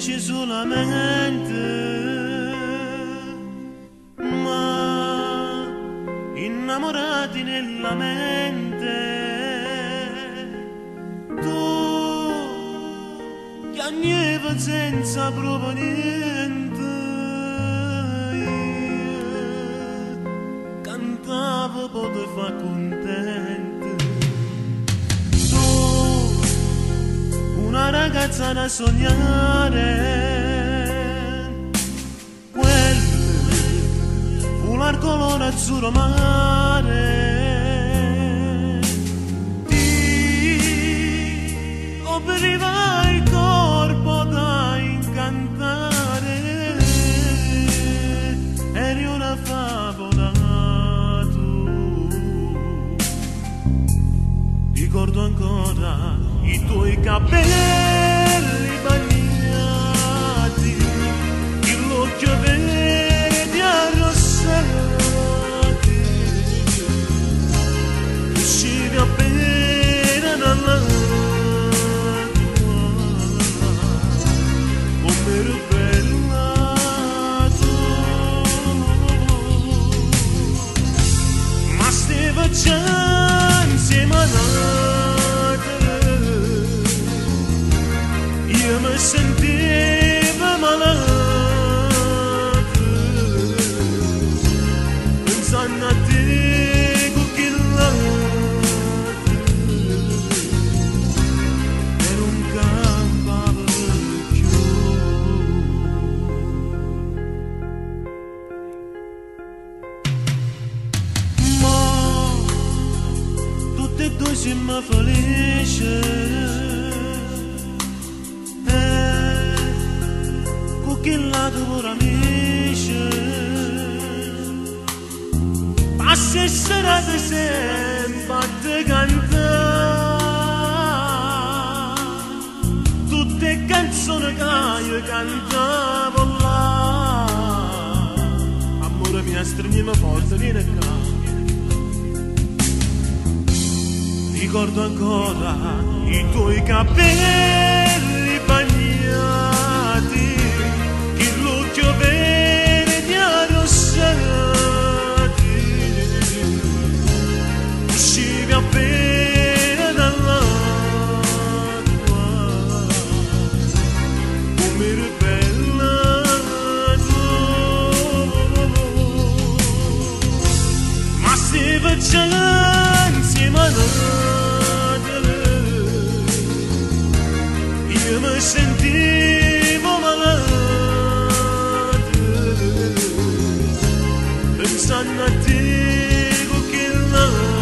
Amici solamente, ma innamorati nella mente. Tu piangeva senza prova niente, io cantavo per te far contento. Tu, una ragazza da sognare, quel foulard color azzurro mare ti copriva il corpo da incantare, eri una favola tu. Ricordo ancora i tuoi capelli bagnati, l'occhio verde arrossati, uscivi appena dall'acqua, come eri bella tu. Ma stava già insieme ad altri, io mi sentivo malato, pensando a te con quell'altro, e non campavo più. Ma tutte e due siamo felici, con quell'altro pure amici, passa e serate sempre a te cantare tutte canzoni che io cantavo là. Amore mio, stringimi forte, vieni qua. Ricordo ancora i tuoi capelli bagnati, l'occhio verde arrossati, uscivi appena dall'acqua, come eri bella tu. Ma se facciamo insieme ad altri, io mi sentivo malato, pensando a te con quell'altro.